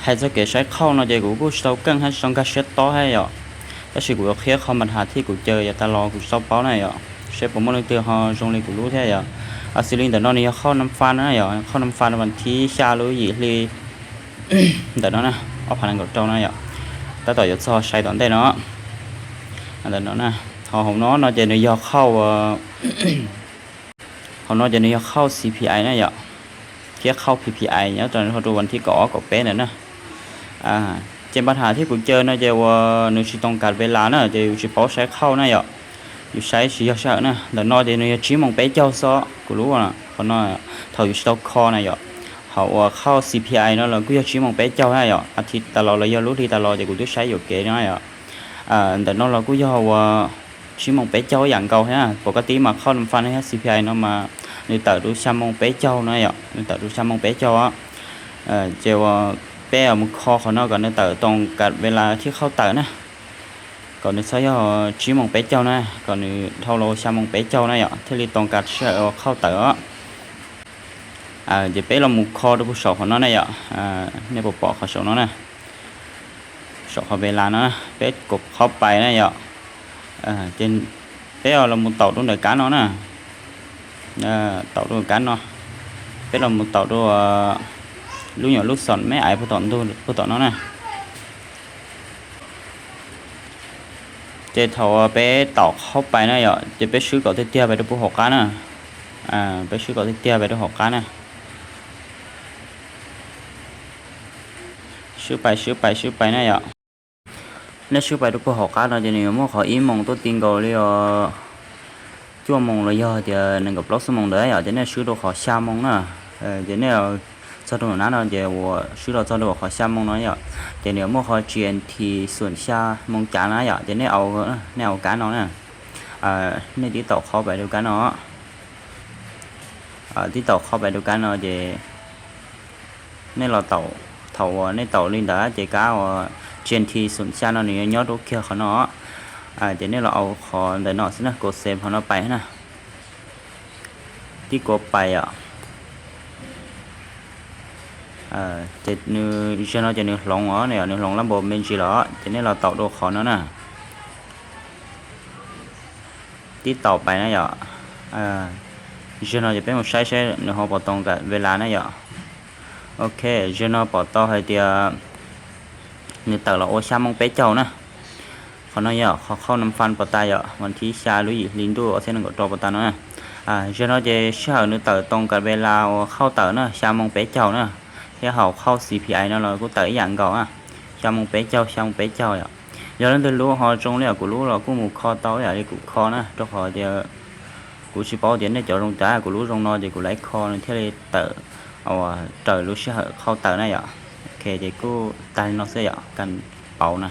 Hay do cái sai khâu nó chứ cũng cũng sau cân hay sau cái set to hay vậy. Đó là của khía không mình hà thì cũng chờ giờ ta lo cũng sau báo này vậy. Sẽ có một lần từ họ dùng lên cũng lú thế vậy. À, xí linh đó nó này khâu năm fan nữa vậy. Khâu năm fan mình thi xa lũ gì li. Đó nó nè. Ở phần này có trâu nữa vậy. Ta tỏ giờ so sai tỏn đây nó. À, đó nó nè. Họ không nó nó chứ nó do khâu, ờ, ເຮົາເນາະ ຈະເນຍເຂົ້າ CPI ນະເຢາະ ເຄຍເຂົ້າ PPI ເນາະ ຕອນເຮົາດູວັນທີເກົ້າ ເກົ້າແປດນັ້ນນະ. ອາ ເຈັນບັນຫາທີ່ກູເຈີນະ ຈະວ່າໜູຊິຕ້ອງການເວລານະ ຈະຢູ່ຊິເປົາໃຊ້ເຂົ້ານະເຢາະ ຢູ່ໃຊ້ຊິເຢາະຊະນະ ດອນນອດ ຈະເນຍ ຈີ່ໂມງແປເຈົ້າຊໍ ກູຮູ້ນະ ເຂົານະ ເຂົາຢູ່ຊິຕ້ອງຄໍນະເຢາະ ເຂົາວ່າເຂົ້າ CPI ເນາະ ແລ້ວກູຢາກຈີ່ໂມງແປເຈົ້ານະເຢາະ ອາທິດຕະຫຼອດ ແລ້ວຢາກລຸດລີຕະຫຼອດ ຈະກູຕ້ອງໃຊ້ຢູ່ເກນະເຢາະ. ອາ ດອນນອດ ແລ້ວກູຢາກວ່າ ຊີ້ໂມງເປເຈົ້າຢ່າງເກົ່າແຮະ ປົກກະຕິມາເຂົ້ານຳຟັນໃຫ້ CPI ເນາະ ມາ ໜຶ່ງເຕົາດູຊາໂມງເປເຈົ້າເນາະ ໜຶ່ງເຕົາດູຊາໂມງເປເຈົ້າອະ ເອີ ເຈົ້າວ່າແປເອົາໝູ່ຄໍເຂົາເນາະ ກໍໜຶ່ງເຕົາຕອງກັບເວລາທີ່ເຂົ້າເຕົານະ ກໍໜຶ່ງຊາຍອຈີ່ໂມງເປເຈົ້ານະ ກໍໜຶ່ງເທົ່າໂລຊາໂມງເປເຈົ້ານະ ເທລີຕອງກັບເຊເອົາເຂົ້າເຕົາອະ ເອີ ຈະເປລອງໝູ່ຄໍດູຜູ້ສອງເຂົາເນາະນະ ເອີ ໃນປົກເຂົາສອງເນາະນະ. ສອງເວລາເນາະ ເປັດກົບເຂົ້າໄປນະເຢາະ ເອີ ເຈັນ ເປັດເອົາລະໝູ່ເຕົາດູເດີກັນເນາະນະ ເອີ ເຕົາດູກັນເນາະ ເປັດລະໝູ່ເຕົາດູ ເອີ ລູກຫຍັງລູກສອນແມ່ອາຍຜູ້ຕອນດູ ຜູ້ຕອນເນາະນະ ເຈັນເທົ່າເປັດເຕົາເຂົ້າໄປນະເຢາະ ເຈັນເປັດຊື້ເກົາເຕຍໆໄປດູຜູ້ຫົກການນະ ອາ ເປັດຊື້ເກົາເຕຍໆໄປດູຫົກການນະ ຊື້ໄປ ຊື້ໄປ ຊື້ໄປນະເຢາະ. ແນວຊຶໄປທຸກຄົນເຮົາກະເນາະ ຈະນີ້ໝົດເຂົາອີ່ໂມງຕົວຈິງກໍເລີຍ ຈວບໂມງລະຍອດ ຈະໜຶ່ງກັບລອບຊົ່ວໂມງເດີ ຈະແນວຊຶໂຕເຂົາຊາໂມງນະ ເອີ ຈະແນວຊາໂຕນັ້ນເນາະ ຈະວ່າຊຶເອົາຊາໂຕເຂົາຊາໂມງເນາະ ຈະນີ້ໝົດເຂົາ GNT ສູນຊາໂມງຈານນະ ຈະແນວເອົາ ແນວເອົາການເນາະ ເອີ ແນວຕິດຕໍ່ເຂົ້າໄປດູກັນເນາະ ເອີ ຕິດຕໍ່ເຂົ້າໄປດູກັນເນາະ ຈະ ໃນລາວເຕົາ ເຕົາ ໃນເຕົາລິນດາ ເຈກາ ເຈນທີ ສູນຊາເນາະ ນີ້ຍອດໂອເຄເຂົາເນາະ ອາ ຈະນີ້ລາວເອົາຂອງໄດເນາະຊິນະ ກົດເຊບເຂົາເນາະ ໄປຫັ້ນນະ ຕິກົດໄປອະ ເອີ ເຈນ ເຈນອະ ຈະນີ້ລົງເນາະ ນີ້ລົງລະບົບເມັນຈິລະ ຈະນີ້ລາວເຕົາໂດເຂົາເນາະນະ. ຕິດຕໍ່ໄປນະເຢາະ ເອີ ເຈນອຈະເປັນຜູ້ໃຊ້ໃຊ້ໃນຫ້ອງປະຕອງກັບເວລານະເຢາະ ໂອເຄ ເຈນອປະຕອງໃຫ້ເຕີຍ ໜຶ່ງເຕົາລະໂອຊາໂມງເປເຈົ້ານະ ເຂົາເນາະເຢາະ ເຂົາເຂົ້ານຳຟັນປະຕາເຢາະ ວັນທີຊາລຸຍລິນດູ ອາເຊນກໍຕອປະຕາເນາະ ອາ ເຈນອຈະເຊື່ອໜຶ່ງເຕົາຕອງກັບເວລາເຂົ້າເຕົານະ ຊາໂມງເປເຈົ້ານະ ແລ້ວເຮົາເຂົ້າ CPI ເນາະ ລະກູເຕົາອີ່ຫຍັງເກົ່ານະ ຊາໂມງເປເຈົ້າ ຊາໂມງເປເຈົ້າເຢາະ. ຍາວນັ້ນເດີລູກ ເຮົາຈົ່ງແລ້ວ ກູລູກລາວ ກູໝູ່ຄໍເຕົາ ຢາກໄດ້ກູຄໍນະ ເຈົ້າຂໍດຽວ ກູຊິເປົ່າດຽວໃນຈອດລົງຕາ ກູລູກຈົ່ງນອນ ດຽວກູໄລ່ຄໍນະ ເທເລເຕີ ເອົາເຕີລູກຊິເຂົ້າເຕີນະຢາ ໂອເຄ ດຽວກູຕາຍນອກເສຍຢາ ກັນເປົ່ານະ.